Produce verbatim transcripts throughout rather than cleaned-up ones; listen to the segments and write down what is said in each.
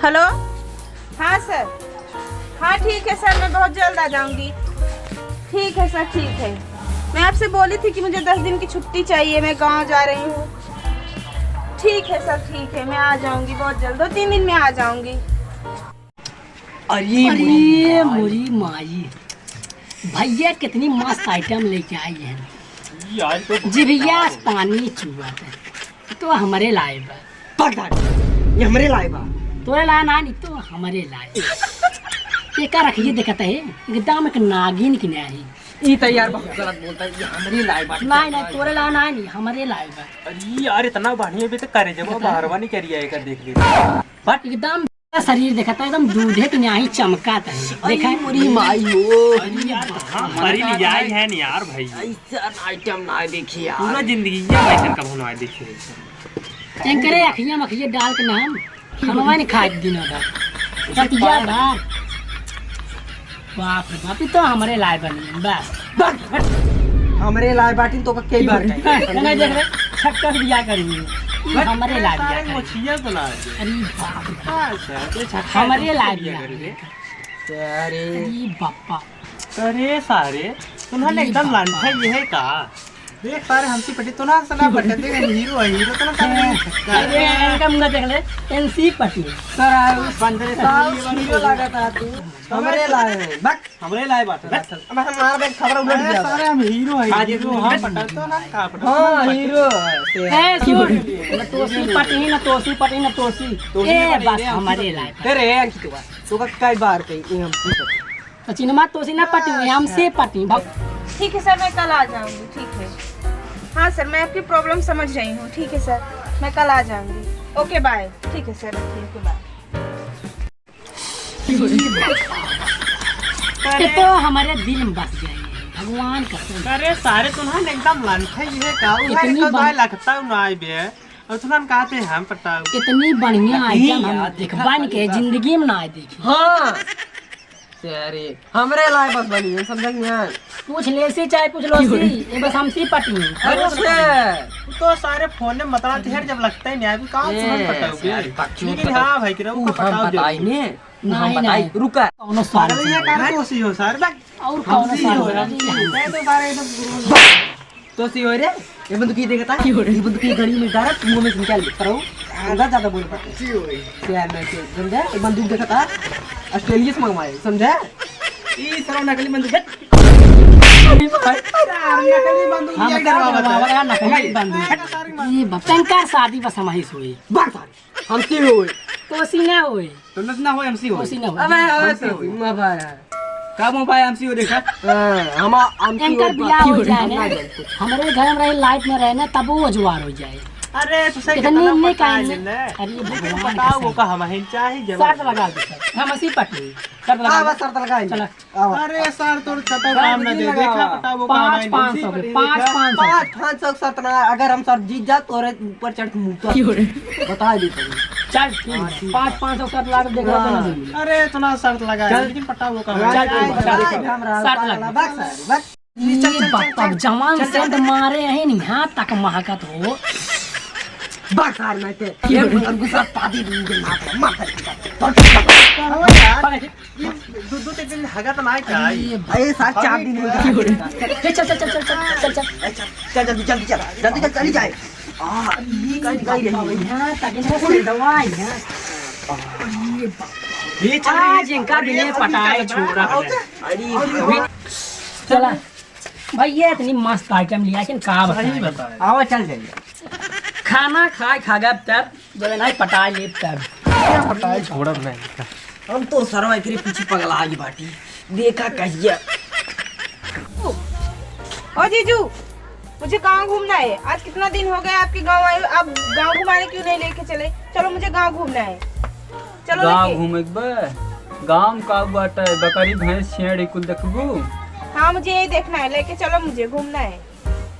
हेलो, हाँ सर। हाँ, ठीक है सर, मैं बहुत जल्द आ जाऊंगी। ठीक है सर, ठीक है। मैं आपसे बोली थी कि मुझे दस दिन की छुट्टी चाहिए, मैं गांव जा रही हूँ। ठीक है सर, ठीक है, मैं आ जाऊंगी बहुत जल्द, दो तीन दिन में आ जाऊंगी। अरे अरे मोरी मोरी माई, भैया कितनी मस्त आइटम लेके आई है। यार तो जिभिया से पानी चुआ है। तो हमरे लाए बा। पकड़, ये हमरे लाए बा। तोरे लाए ना, नहीं तो हमरे लाए। ये का रखिए देखत है, एकदम एक नागिन की नहीं। ई तो यार बहुत गलत बोलता है, ये हमरे लाए बा। नहीं, नहीं, तोरे लाए ना, नहीं, हमरे लाए बा। अरे यार, इतना बढ़िया भी तो करे जब बाहरवा नहीं करिया, एक देख ले। बट एकदम शरीर देखत है, एकदम दूधे के न्याही चमकत है। देखा है? मोरी माई हो। अरे यार, कहाँ मरी लिया है यार भाई। ऐसा आइटम ना देखी यार। पूरा जिंदगी ये आइटम कब ना देखी। एंकरे अखिया मखिया डाल के ना हम खानवा नहीं खाए दिन भर। रतिया भर। बाप रे बाप, ई तो हमरे लाए बनी, बस। बस, हट। हमरे लाए बाटिन तो कई बार कही। नहीं देख रहे, छक्का से बियाह करी। ई बस, हमरे लाए सारे बियाह करी। मोछिया तो ना आ जाए। अरे बाप रे। अच्छा, तो छक्का हमरे से लाए बियाह बियाह करी। करी। अरे। अरे बापा। अरे सारे, तुम्हारे अरे एकदम बापा। लांठा ये है का? देख सारे, हमसे पटी तो ना, सना पटे, देख, हम हीरो है, हीरो तो ना, सारे। अरे, इनका मुंह देख ले, एमसी पटी। सर, आ, बंदरे साहब, हीरो लगा था तू। हमरे लाए हैं। बक। हमरे लाए बात है, बक। अब हम मार दे, खबर उलट अरे, गया। सारे, हम हीरो है, हाँ, हीरो, हाँ, पटा तो ना, का पटा? हाँ, हीरो है। ए, सुन, न तोसी पटी, न तोसी पटी, न तोसी। तोसी ए, पटी, बस, ने हमसे हमरे पटी। लाए। तेरे, अंकित बा, तो का कई बार कही, ये हम तो चिन्हवा तोसी ना पटी, हमसे पटी, भाग। ठीक है सर, मैं कल आ जाऊंगी। ठीक है, हाँ सर, मैं आपकी प्रॉब्लम समझ रही हूँ। ठीक है सर, मैं कल आ जाऊंगी। Okay, bye. ठीक है सर, रखिए, ओके, बाय। ये तो हमारे दिल में बस गए हैं, भगवान कसम। अरे सारे, तुम्हारे एकदम लांठा ही है का? उधर इतनी एक बन- बाय लगता हूँ ना आए बे। और तुम्हारे कहते हैं हम पटाओ। इतनी बढ़िया नहीं आइटम हम यार, देखबा नहीं के जिंदगी में ना आए देखी। हाँ। अरे, हमरे लाए बस बनी है, समझा कि नहीं? पूछ लेसी चाहे पूछ लोसी, ये बस हमसी पटी। अरे, अच्छा। तू तो सारे फोन में मतरा तेहर जब लगता ही नहीं, अभी कहाँ से हम ए, पटाओगे? सारे बकचोद लेकिन पटाओ। हाँ भाई, कि रहो तू का हम पटाओ बताई जरूर। ने, तू हम नहीं, बताई, नहीं। रुका। कौनो सारे अरे, ये से का तोसी हो सारे, बक। और कौनो हमसी सारे हो से यार। नहीं। मैं तो सारे एकदम तो सी हो रे, ये बंदूक की देखता? की हो रे? ये बंदूक की घड़ी में डारा, मुंह में से निकाल ले, करो। ज्यादा, ज्यादा बोल पड़ते। सी हो गई। यार, मैं तो, समझा? ये बंदूक देखता, ऑस्ट्रेलिया से मंगवाए, समझा? ई सारा नकली बंदूक है। यार, नकली बंदूक हम ये कर डरवा बाबा, बताए। यार, नकली भाई, बंदूक। ये बा-, शंकर शादी बस हम ही सोई। बस, हमसे होए। तोसी ना होए। तो ना होए, हमसे होए। तोसी ना होए। अबे, अबे, हमसे तो होए। माँ भाई। का मोबाइल हमसे होए देखा? हाँ, हम, हमसे एनकर होए, बियाह हो बाकी जाए हम ना। ना जाए कुछ। हमरे घर में रहे, लाइट में रहे ना, तब वो अजवार हो जाए। अरे, तो सही इतनी कितना नहीं पटाए काहे लेना। अरे, लेकिन भगवान बताओ, कसम। वो का हम ही चाहे जब शर्त लगा दे सर। हम असी पटी। शर्त लगा हाँ, दे। बस शर्त लगा ही। चला। आवा। अरे सर, तोर छतौ काम ना दे। देखा, बताओ, वो पाँच, पाँच सौ के, पाँच, पाँच सौ। पाँच, पाँच सौ के साथ ना, अगर हम सर जीत जा, तोरे ऊपर चढ़ के मुँह क्यों रे? बता दे तू। चल, ठीक है। हाँ, ठीक पाँच, है। पाँच सौ के साथ ला के देख रहा था ना हाँ। अरे, इतना शर्त लगा है, चल। लेकिन पटाओ वो काम। चल, ठीक है, चल, चल। शर्त लगा। बस, बस। ये चल, चल, चल, बप्पा, चल। जवान चल, चल, सेंट चल। मारे हैं नहीं, यहाँ तक महकत हो। बस, यार, मैं ते, क्यों रे? ये गुस्सा पादी दूंगी, मार, मार। ओ यार। ये दू, दू तीन दिन हगत ना है का? अरे, अरे, साहब, चार दिन हो गए। ए, चल, चल, चल। ए, चल, चल, जल्दी, जल्दी चल, जल्दी चल, चली जाए। आ, ये कहीं गई रही है। यहाँ तक इनका सिर दवाई है। ये चल रही है। आज इनका अरे, बिना अभी पटाए क्या छोड़ा है? अरे, चला। भैया, इतनी मस्त आइटम लिया, लेकिन का सही बताएं? बताएं। आवा, चल जाइए। खाना खाए, खा गए तब। जब नहीं पटाए लेब तब। क्या पटाए छोड़ब नहीं। हम तो सरवा एकरे पीछे पगला गई बाटी। देखा कहिया। ओ जीजू, मुझे गांव घूमना है। आज कितना दिन हो गया आपके गांव आए हुए, आप गांव घुमाने क्यों नहीं लेके चले? चलो, मुझे गांव घूमना है। चलो गांव लेके। घूमे के बा? गांव में का बाटे? बकरी, भैंस, छेड़, ई कुल देखबू? हाँ, मुझे यही देखना है। लेके चलो, मुझे घूमना है।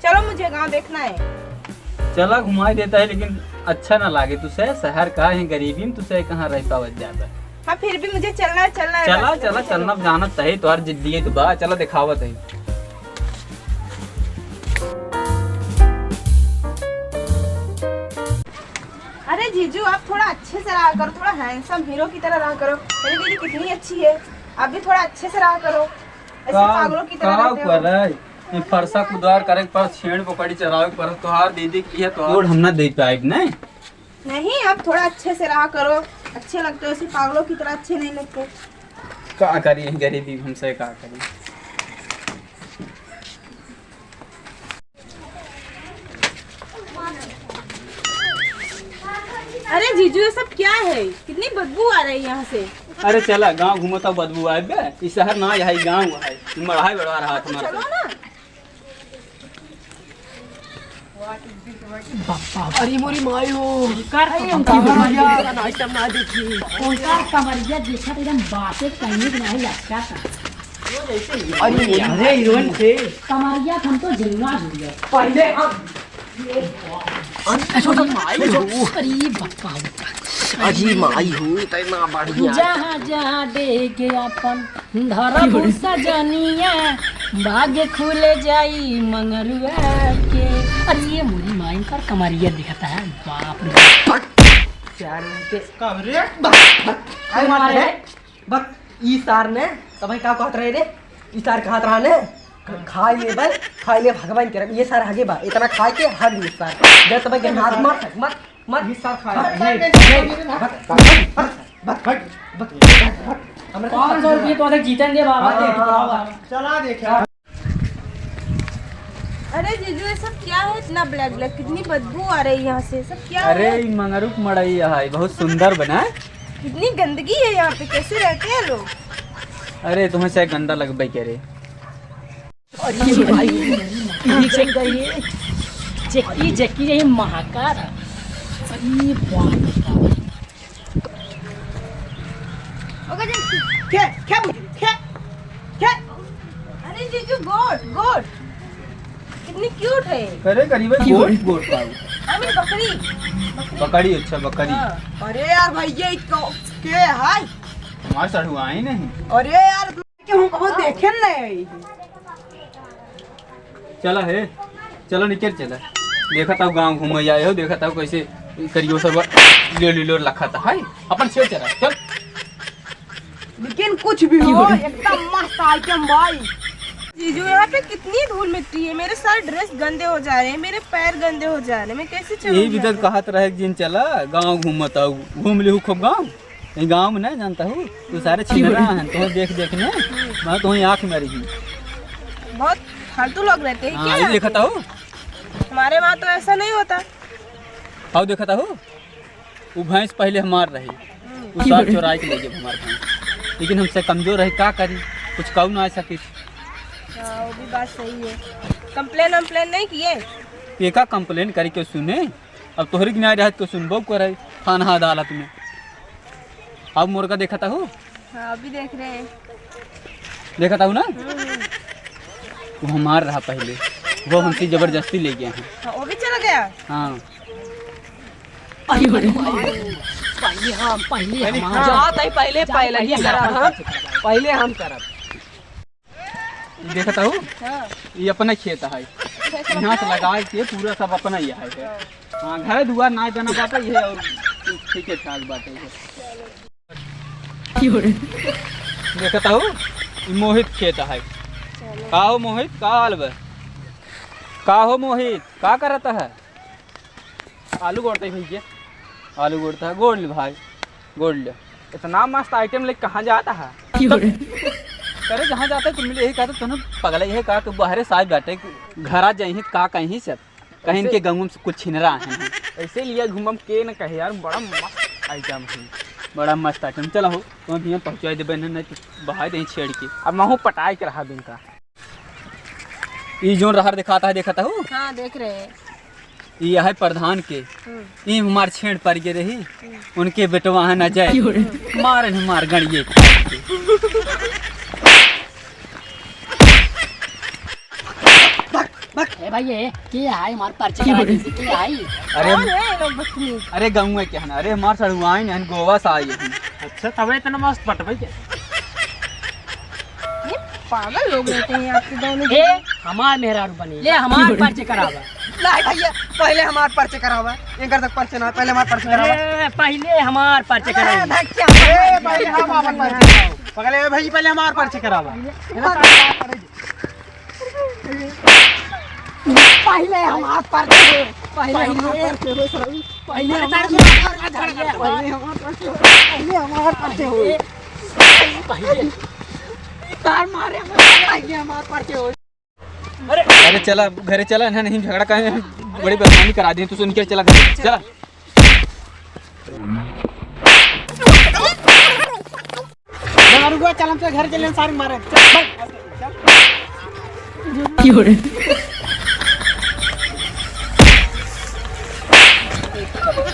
चलो, मुझे गांव देखना है। चला, घुमाई देता है, लेकिन अच्छा ना लागे तुसे। शहर का है, गरीबी में तुसे कहाँ रह पावत जाता। हाँ, फिर भी मुझे चलना है, चलना है, चला, बस चला, मुझे चलना चलना है। जानत है, तोहार जिद्दी है तो बा, चला दिखावत है। अरे जीजू, आप थोड़ा अच्छे से से रहा करो, थोड़ा handsome hero की तरह रहा करो। मेरी दीदी कितनी अच्छी है, आप भी थोड़ा अच्छे से रहा करो। ऐसे का, पागलों की तरह का रहते हो। कर रहा है? ये फरसा कुदार करे पर छेड़ पकड़ी चरावे पर तोहार दीदी की है तो और हम ना दे पाइब नहीं। नहीं, आप थोड़ा अच्छे से रहा करो, अच्छे लगते हो, ऐसे पागलों की तरह अच्छे नहीं लगते। का करी, गरीबी हमसे का करी। अरे जीजू, ये सब क्या है? कितनी बदबू आ रही है यहाँ से। अरे चला, गाँव घूमो तो बदबू आए बे। ई शहर ना, यही गाँव है। मढ़ाई बड़ा रहा तुम्हारा। चलो ना। अरे मोरी माई हो। ओंकार अरे कमरिया। ओंकार कमरिया। ओंकार कमरिया देखा तो एकदम बातें कहने की नहीं लगता था। अरे अरे हीरोइन थे। कमरिया हम तो जिंदा हो गए। पहले हम अरे छोटा माई हो। अरे बापा। अजी माई हो, इतना बढ़िया। जहाँ जहाँ देखे अपन धरब सजनिया, भाग्य खुल जाई मंगरुआ के। अरे ये मोरी माई पर कमरिया दिखता है, बाप रे। चार मिनट के। का रे? बक, बक। अरे मारे। बक, ई सार ने, तबे का कहत रहे रे? ई सार कहत रहा ने, खाई ले बल, खाई ले भगवान के। ये सार हगे बा, इतना खाए के हग ले सार। जब तबे के हाथ मत, मत, मत। ई सार खाए। मत, ये, मत, ये, मत, मत, मत, मत, मत। हमरा पाँच सौ रुपये तो अधिक जीतन दे बाबा, हाँ, दे, हाँ, हाँ। चला दे क्या? अरे जीजू, ये सब क्या है इतना black black? कितनी बदबू आ रही है यहाँ से, सब क्या अरे, है? ई मंगरुक मड़ई है, बहुत सुंदर बना है। कितनी गंदगी है यहाँ पे, कैसे रहते हैं लोग? अरे, तुम्हें से गंदा लगबे करे। अरे भाई, ये चेक करिए, चेकी चेकी यही महाकार। अरे बाप रे बाप। ओके जी। खे, खे बुझी, खे, खे। अरे जीजू, गोट, गोट। कितनी cute है। अरे करीबन गोट, गोट पाऊ। I mean बकरी। बकरी। बकरी, अच्छा, बकरी। हाँ। अरे यार भैया, ई को-, के है? हमार सढ़ुआइन है। अरे यार, के हम कहो देखे नहीं। चला हे, चला निकल चला। देखत हूँ गाँव घूमे आए हो, देखत हूँ कैसे करियो सब ले ली लो लखत है। अपन छेड़ चला, चल। लेकिन कुछ भी हो, एकदम मस्त item भाई। जीजू, यहाँ पे कितनी धूल मिट्टी है, मेरे सारे dress गंदे हो जा रहे हैं, मेरे पैर गंदे हो जा रहे हैं, मैं कैसे चलूँगी यही बिदत यहाँ पे? कहत रहे कि जिन चला, गाँव घूमत आऊ, घूम लिहू खूब गाँव। ये गाँव में नहीं जानता हूँ, तू सारे छिनरा हैं, तुम्हें देख देख ने, मैं तुम्हें आँख मारी ही। बहुत फालतू लोग रहते हैं हाँ, क्या ये यहाँ देखता पे? हूँ। हमारे वहाँ तो ऐसा नहीं होता। आओ देखता हूँ, वो भैंस पहले हमार रही, हम्म। वो सार चोराई के ले गए हमार भैंस, लेकिन हमसे कमजोर रही, का करी, कुछ कहू ना सकिस। हाँ, वो भी बात सही है। Complain वम्प्लेन नहीं किए? ये का complain करी के सुने? अब तोहरी के न्याय रहत तो सुनबो करे थाना अदालत में। अब मुर्गा देखता हूँ? हाँ, अभी देख रहे हैं। देखता हूँ ना? हम्म, हम्म। वो हमार रहा पहले, वो हमसे जबरदस्ती ले गया है। हाँ, वो भी चला गया? हाँ। अरे भाई, पहले हम, पहले पहले हम। हाँ। जात है पहले, जात पहले ही पहले करब हम। हम। पहले हम करब। देखता हूँ? हाँ। ये अपना खेत है। यहाँ से लगाए के पूरा सब अपना ही है। हाँ, घर दुआर ना बना पाता ये और ठीक है ठाक बात है। देखता हूँ? ये मोहित खेत है। चलो। का हो मोहित, का हाल बा? का हो मोहित, का करत है? आलू गोड़ते भैया, आलू गोड़ता है, गोड़ ले भाई, गोड़ ले। इतना मस्त item लेके कहाँ जाता है? क्यों रे? अरे जहाँ जाता है तुम यही कहते, तुमने पगला यही कहा कि बहरे साहब बैठे, घरा जाइही का कहीं से, कहीं ऐसे इनके गाँव में से कुछ छिनरा है। ऐसे लिए घूमम के न कहे यार, बड़ा मस्त item है। बड़ा मस्त item, चला हो, तुम यहाँ पहुँचा दे बहन, नहीं तो बहाई दे छेड़ के। अब महू पटाई के रहा बिनका। ई जोन रहर दिखाता है, देखता हूँ? हाँ, देख रहे हैं। ई है प्रधान के। हम्म। ई हमार छेड़ पर गे रही। हम्म। उनके बेटवा है ना जाए। क्यों रे? मारन हमार गणिये। ए भाई, ये के आई हमार पर्चे करा दीजिए, के आई? अरे, कौन है ये लोग बदतमीज? अरे, गाँव में क्या है ना? अरे, हमार सड़ुआइन है, गोवा से आई है। अच्छा, तबे इतना मस्त पटबे के? ये पागल लोग रहते हैं आपके गाँव में। ए, हमार मेहरारू बनी। ले, हमार पर्चे करावा। नहीं भैया, पहले हमार पर्चे करावा। इनकर तक पर्चे ना, पहले हमार पर्चे करावा। अरे, पहले हमार पर्चे अरे, करावा। धक्का। ए, पहले हम आपन पर्चे करावा। पहले, ए भाई, पहले हमार पर्चे करावा। पहले हमार पर्चे हो, पहले हमार पर्चे हो, सर। पहले हमार पर्चे हो, पहले हमार पर्चे हो, पहले हमार पर्चे हो। तार मारे, पहले हमार पर्चे हो। अरे चला, घरे चला, इन्हें नहीं झगड़ा करें, बड़ी बदनामी करा दी, तू सुन के चला घरे, चला। चला, रुक जा, चल, हम तो घर चले, सारे मारे। चल, चल। क्यों रे?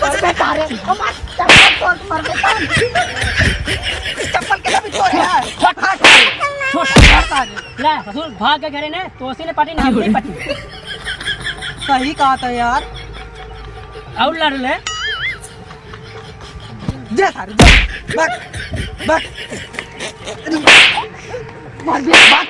अबे तारे, हमार चप्पल तोड़ के मार देता। चप्पल के भी तोड़ यार। हट, हट, हट। छोड़, हट, हट। ले, ससुर भाग के घरे ने, तो उसी ने पटी ना, क्यों रे? पटी। सही कहा था यार। और लड़ ले। जा सारे, जा। भाग, भाग। मार दे, भाग।